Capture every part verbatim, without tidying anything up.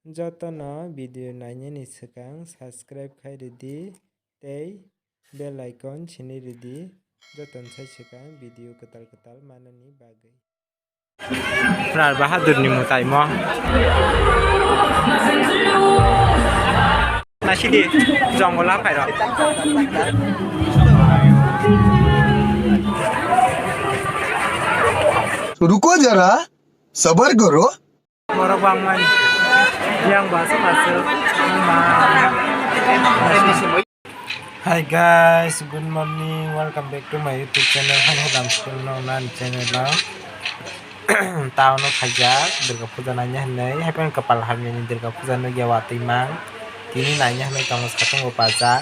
Jotono video nainani swkang subscribe khai rwdi tei bell icon sini rwdi, jotono sai swkang video kwtal kwtal manani bagwi. Rar Bahadur ni mwtai mo. Nasidi, jongol ha phairok. रुको जरा, सबर करो। Borok bangmani. Yang basa basa. Hi guys, good morning. Welcome back to my YouTube channel. Hano hodam school no nan channel no. Town o khaijak Durga Puja naina hinwi. Haiphan kwpal hamya ni Durga Puja nugya watwi mang. Tini naina hinwi tongo satung bo pajak.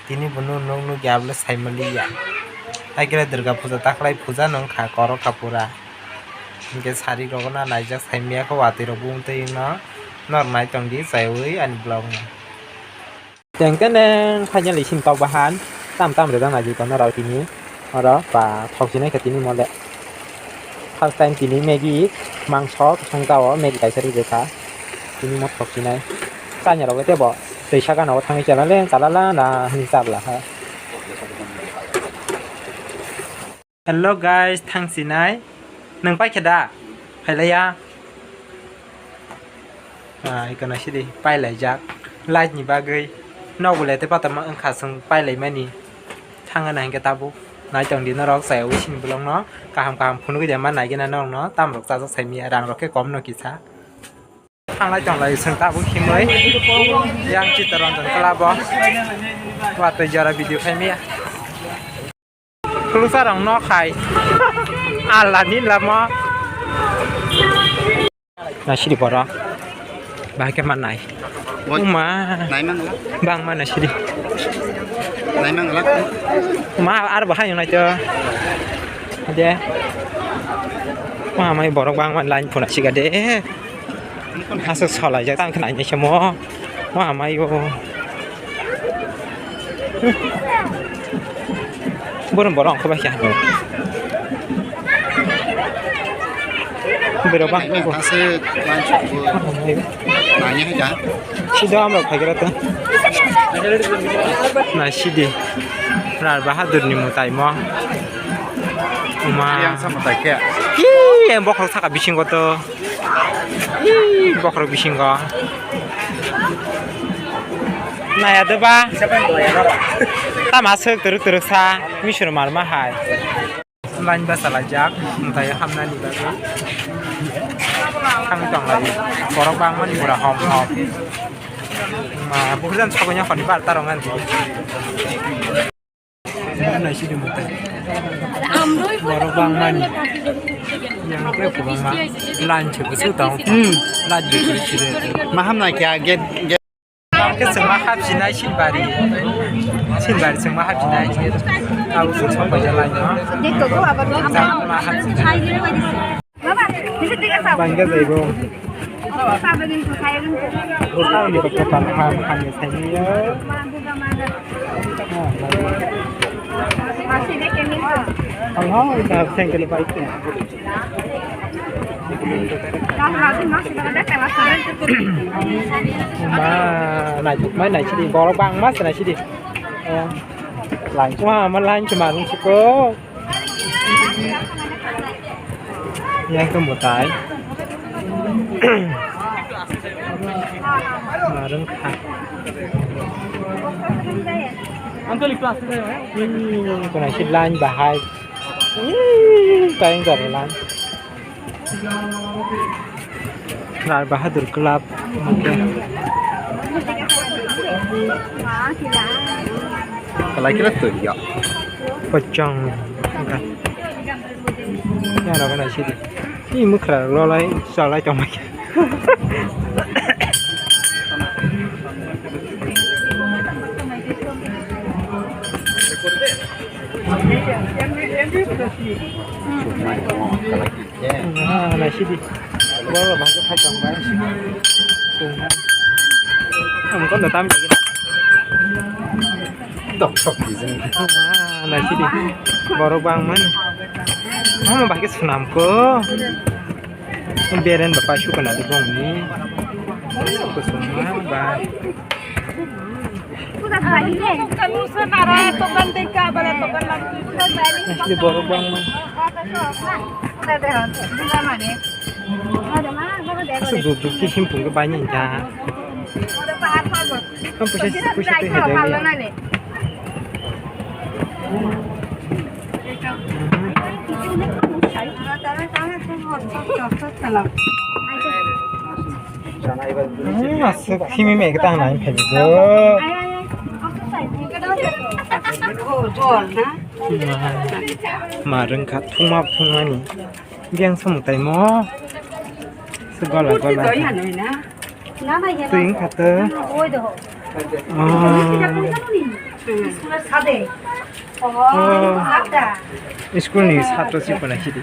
Tini bo nuk nuk nugya abole saimaliya. Haikhe Durga Puja takhwlai puja no wngkha korokha pura. Hinkhe sari rokno naijak saimaya kho watwi rok bo wngtwi wngno. Nor nai tongdi chaiwi ani vlog no. Tengke neng khaina lising tok bahan tam tam rwjak naijak tongo rok tini. Oro ba thok sinai khe tini mole. First time tini Maggi mangso songja o Maggi kaisa rijak kha. Tini mo thok sinai. Chanya rok tei bo twi saka no thangwi chala le chala la na hinwi chala kha. Hello guys, thang sinai. Nang pai khe da? Phailaiya. Ah, ikono sidi pailaijak. Light ni bagwi. Nogo le tei patama wngkha chwng pailaimani. Thangana hinkhe tabuk. Naitong di norok chaya wi sini bolongno. Kaham kaham phunugwi de ma naigena norokno. Tamrok chajak saimanya rang rok khe kom no kisa. Thanglai tonglai chwng tabuk himwi. Yang Chittaranjan Club o. Watwi jora video khaimaya. Khulusa rok no khai. Allah ni lama. Nasidi borok. Bahai khe manai. What? Uma. Naimang la? Bang mana sidi. Naimang la? Uma ar bahai nai to. Ade. Uma mai borok bang man line phuna siga de. Aswk solaijak tang khe nainai se mo. Mo hamai o. Borok borok ongkho bai khe hano. Borok bang. Aswk manchukbo. Nanya hai da. Sida amrok phaigra to. Na sidi. Rar Bahadur ni mwtai mo. Uma. Yang sa mwtai khe. Hi, yang bokhorok saka bisingo to. Hi, bokhorok bisingo. Naya de ba. Tama sek teruk teruk sa. Misur mar ma hai. Line basa lajak, mwtai hamnani bagwi. Thangwi tonglai. Borok bangmani pura hom hom. Ma, bukhurjan sogwi nya khoni bar tarong ani. Naisidi mwtai. Borok bangmani. Yang khe kwbangma. Line se bwswk tong. Hmm. Line se bwswk. Ma hamnai khe gate, gate. Khe chwngma hapsinai Silbari. Silbari chwngma hapsinai. Abo chwng sok paija lai no. Chwngma hapsinai. Bangga jaibo. Bwskango ni kok kapan ham ham ni saimanya. Alhamdulillah, thank you, bye. Ma, nai, mai nai sidi, borok bangma se nai sidi. Oh, lain cuma ama lain cuma rung siko. Yang ke mutai. Marung kha. Hmm, kena si lain bahai. Ih, paling gak lang. Rar Bahadur Club. Oke. Kalai kira tuh ya. Pocong. Oke. Ya, rok na sidi. Ini mukra lolai salai tong mai. Ah, naisidi. Borok bahai khe phai tong bai. Ang kono tam lagi. Dok sok di jeng. Ah, naisidi. Borok bangmani. Amo bahai khe swnam ko. Beren ba pai sukana di bongni. Kusum Asli borok bangma. Asli borok kisim pungke bainai da. Ang puisa, puisa twi hai jani. Hmm, aswk simi mai khe ta nai phai do. Ma rwngkha thungma thungmani. Biyang samung taimo. Se gola gola. Twi wngkha to. Oh. Oh. School ni satro si pona sidi.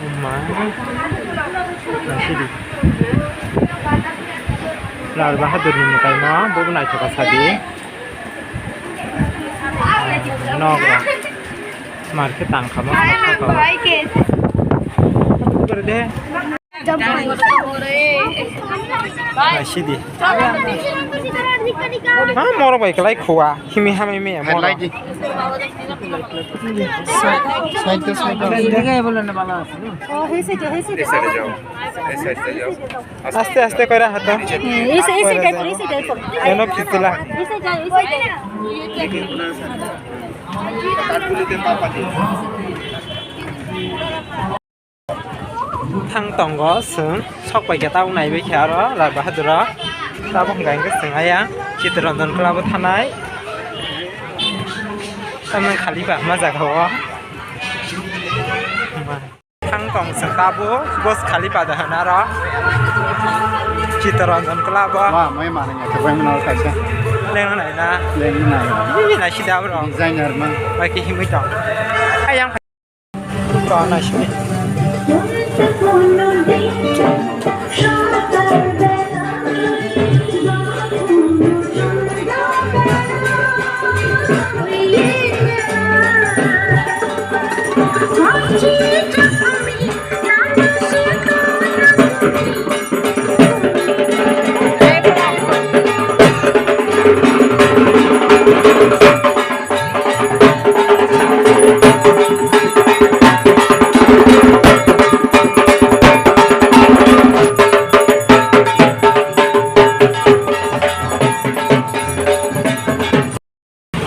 Oh ma. Sidi. Lal Bahadur ni mwtai no, bo bo naithoka sadi. Nok rok. Mar khe tang kha ma. Kore de. Naisidi. Ha, moro bai kelai khua. Himi hamai me moro. Side, side, side. Aste aste kore hato. Ese, ese, ese, ese. Eno pitila. Thang tongo chwng sok pai khe tabuk naibai khe aro Lal Bahadur o tabuk hwnkha hwnkhe chwng ayang Chittaranjan Club o thanai tamni khalipa hwnma jaga o. Thang tong chwng tabuk Burj Khalifa da hwn aro Chittaranjan Club o. Wa, mai manwi ya, khe bai mano kaisa. Leng nai na. Leng nai. Ni nai sida bro. Designer man. Bai khe himui tong. Ayang.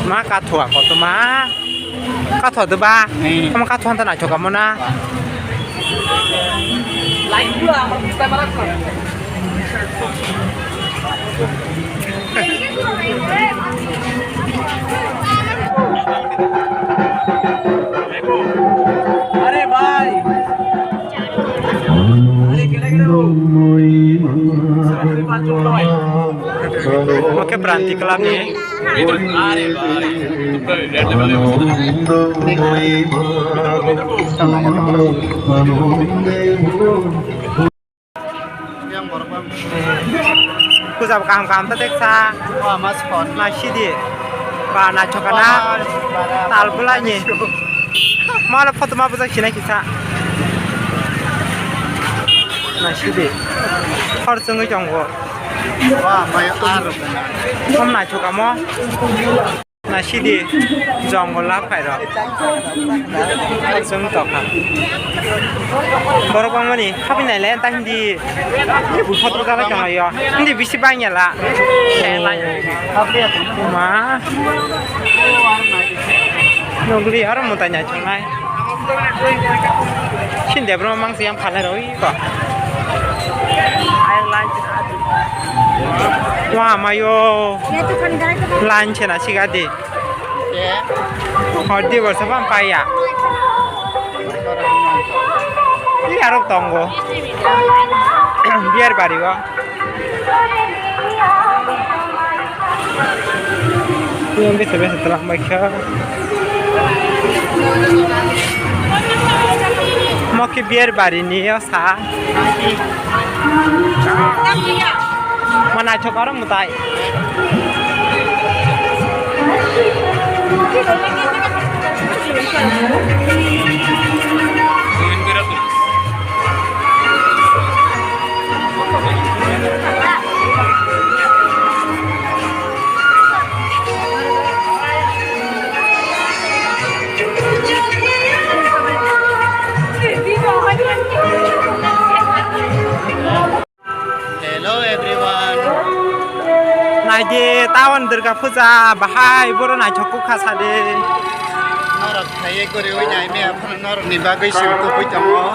Ma kathua koto ma. Kathua de ba. Hmm. Kamu kathua anta naithok kamu na. अरे भाई। अरे केड़े केड़े हो? Oke, Branti Club ni. Puja kaham kaham ta teksa. Naisidi. Ba naithok na. Tal bulai ni. Mala photo ma bujak sinai kisa. Naisidi. Hor chwngwi tongo. Wa, mai ar. Kom naithok amo. Naisidi. Jongol la phairok. Chwng tokha. Borok bangmani habi nailai ta hindi. Hindi buphat rok jalai tonglaio. Hindi bisi bangya la. Ma. Nugli aro mutai naithoknai. Sinde bro mangsi yang phalai roi ko. Wa mayo. Line chena sigadi. Hor di borsa bam paya. Ini arok tongo. Biar bari o. Yang biasa biasa telah baik ya. Moki biar bari ni ya sa. Mana cokar mutai. Durga puja bahai boro naithok kha sade. Norok khaiye guriwi naimaya phano norokni bagwi seng tubui tongo.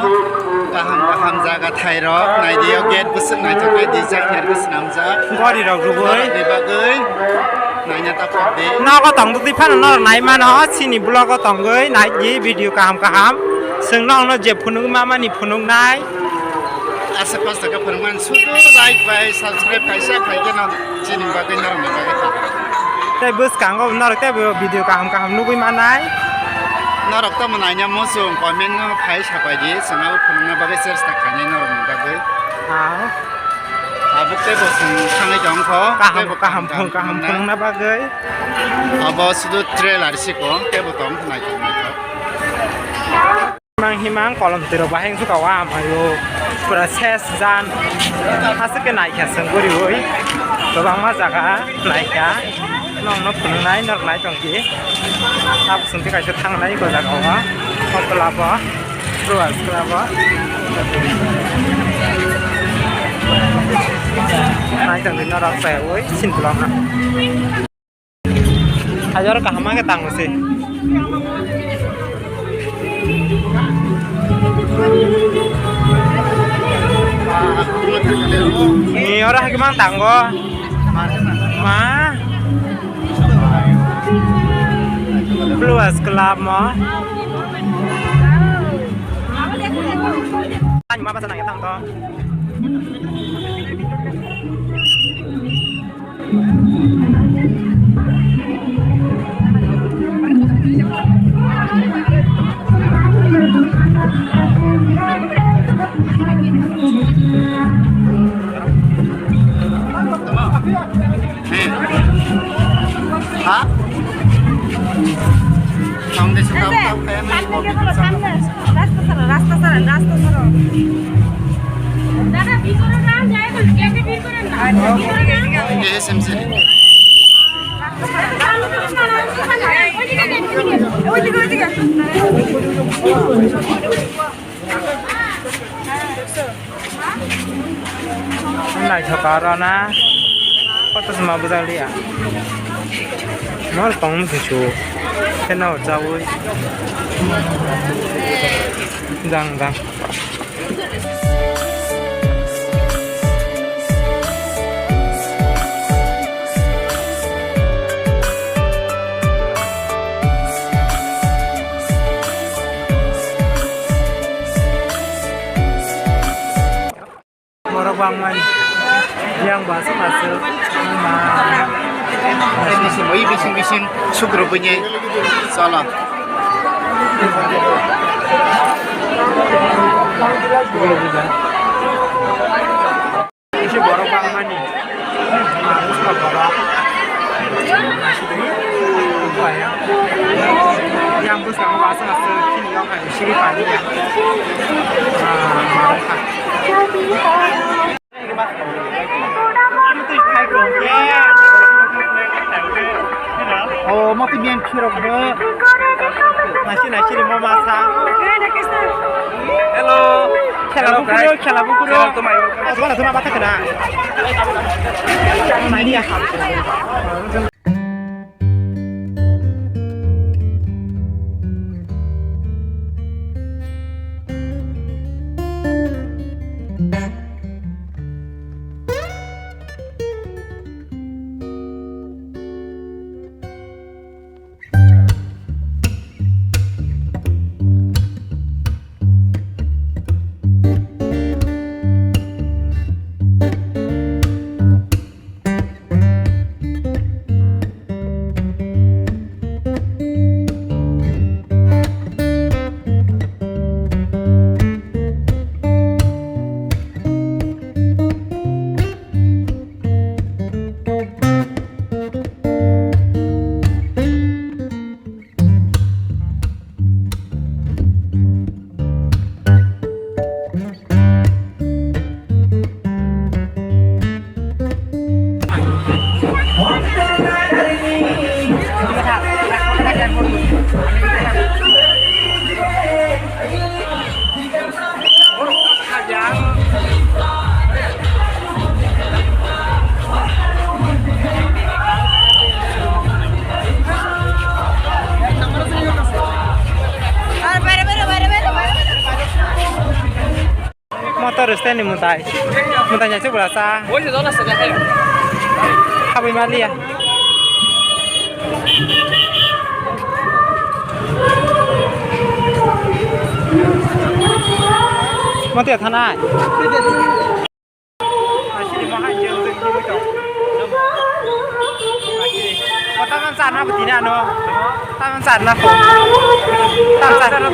Kaham kaham jaga thairok naidi, o gate bwswk naithok khe design rwgwi swnamjak. Gori rok rwgwi. Norokni bagwi naina ta phobdi. Nogo tongdwtwi phano norok nai mano, chini vlog o tongwi naidi video kaham kaham. Chwng nokno je phunuk mamani phunuknai. Aswk kosto khe phwrwngmani sudu like bai subscribe kaisa khaikhe no chini bagwi norokni bagwi ta. Tei bwskango norok tei bo video kaham kaham nugwi manai. Norok tamo naina muchung comment no khai sapai di, chwng abo phwrwngna bagwi chesta khainai norokni bagwi. Ah. Abo tei bo chwng thangwi tongkho, kaham tei bo kaham kaham phwrwng, kaham phwrwngna bagwi. Abo sudu trailer siko, tei bo tong naithok naithok. Mang himang kolom twi rok bahai wngkha o, amaio pura ses jan. Aswk khe naikha chwng guriui, kwbangma jaga naikha. Nokno phunuknai norok nai tongdi. Tabuk chwng tei kaisa thangnai o jaga o, o club o, Brewers club o. Nai tongdi norok chayui sini kwlwng kha. Hajar kaham khe tango se. Ni oro hai mang tango. Ma. Brewers club mo. Ani ma basa nang tang to. Ha? Tong de suka. Rasta sara, rasta sara, rasta sara. Dada, bhitore na, jai bol, gate bhitore na. Bhitore na. K S M C. Naithok aro na. Koto sima bujak liya. Mor tong musu. Kena o chawi. Jang jang. Borok bangmani. Yang basa basa. Ma. Bising, bising, bising, sukro bunyi. Salah. Isi borok bangmani. Ah, buskang borok. Yang buskang basa basa kini yang hai siri pani ya. Ah, marok kha. Oh, mati biang khirok bo. Nasi nasi ni mama sa. Hello. Khela bukuro, khela bukuro. Wala tuma bata kana. Motor stand ni mutai. Mutai nya se bwla sa. Habwi maliya. Motor thanai. Taman sana bwtini ano. Taman sana po. Taman sana.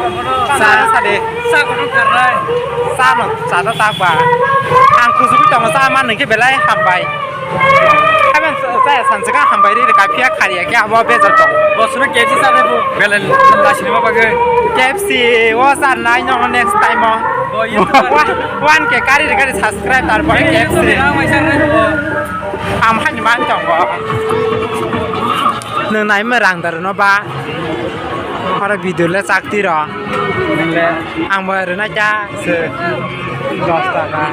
Sana sade. Sa kono karnai. Sano sada takba. Ang kusubi tongo sa man nungke belai hambai. Taman saya sanjika hambai ri kapia kariya ke abo bejar tong. Bosno K F C sana po. Belai lasini ma bagai. K F C o sanai no next time o. One K kari kari subscribe tar pore K F C. Ang hani man tongo. Nwng naima rang dar no ba. Oro video le chak tiro. Ang bo rwna kya se dos taka.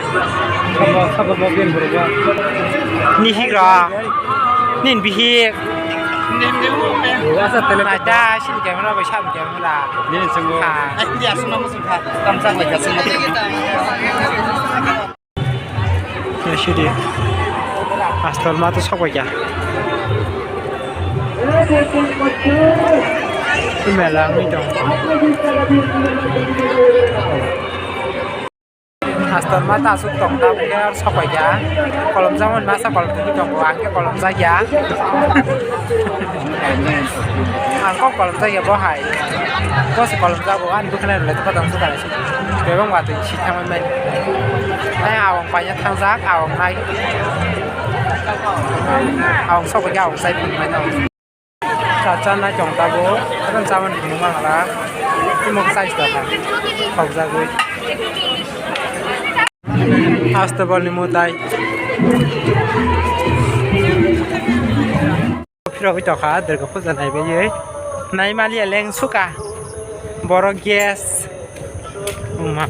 Sabo sabo bo bin bro. Nihik ro. Nin bihik. Naita sin camera bai sam camera. Nini swngo. Ha. Ai, kudi aswkno muchung kha. Tamsak lai kha swngo. Ya, sidi. Astor ma to sok bai kha. Mela wngwi tong. Astor ma ta aswk tong ta, bokhe aro sok bai kha. Kolom jakmani masa kolom twi tongo, ang khe kolom jak ya. Ang kok kolom jak ya bo hai. Bo se kolom jak bo, ani bwkhwnai rwlai tongkha tong swkang se. Bebak watwi si thangmani bai. Tei awang paina thangjak, awang nai. Awang sok bai kha, awang chai phunukmani. Cha cha nai tong tabuk, tabuk chamani phunuk mang la, timo chai sida kha, khokjagwi. Aste bol ni mutai. Phirogwi tokha, Durga puja nai baiwi. Nai maliya leng suka, borok gas. Ma.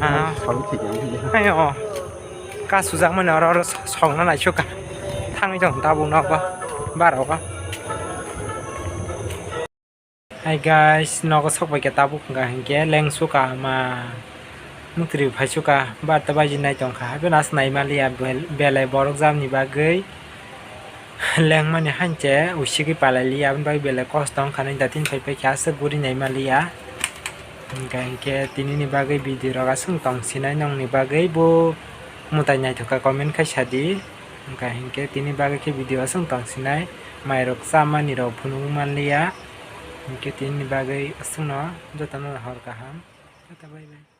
Ayo. Ka sujakmani oro oro songna naisukha. Thangwi tong tabuk nogo barogo. Hi guys, nogo sok bai khe tabuk wngkha hinkhe leng suka ma muktrwi phai suka barta baji nai tongkha. Haikhe no aswk nai maliya bel-, belai borok jamni bagwi. Lengmani hainche usigwi palai liya, aboni bagwi belai kosto wngkha nini datin phai phai khe aswk guri nai maliya. Hingkha hinkhe tinini bagwi video rok aswk tong sinai nongni bagwi bo mwtai naithok kha comment khai sadi. Hingkha hinkhe tini bagwi khe video aswk tong sinai, mairok chamani rok phunuk manliya. Hinkhe tinini bagwi aswkno jotono hor kaham. Tata bye bye.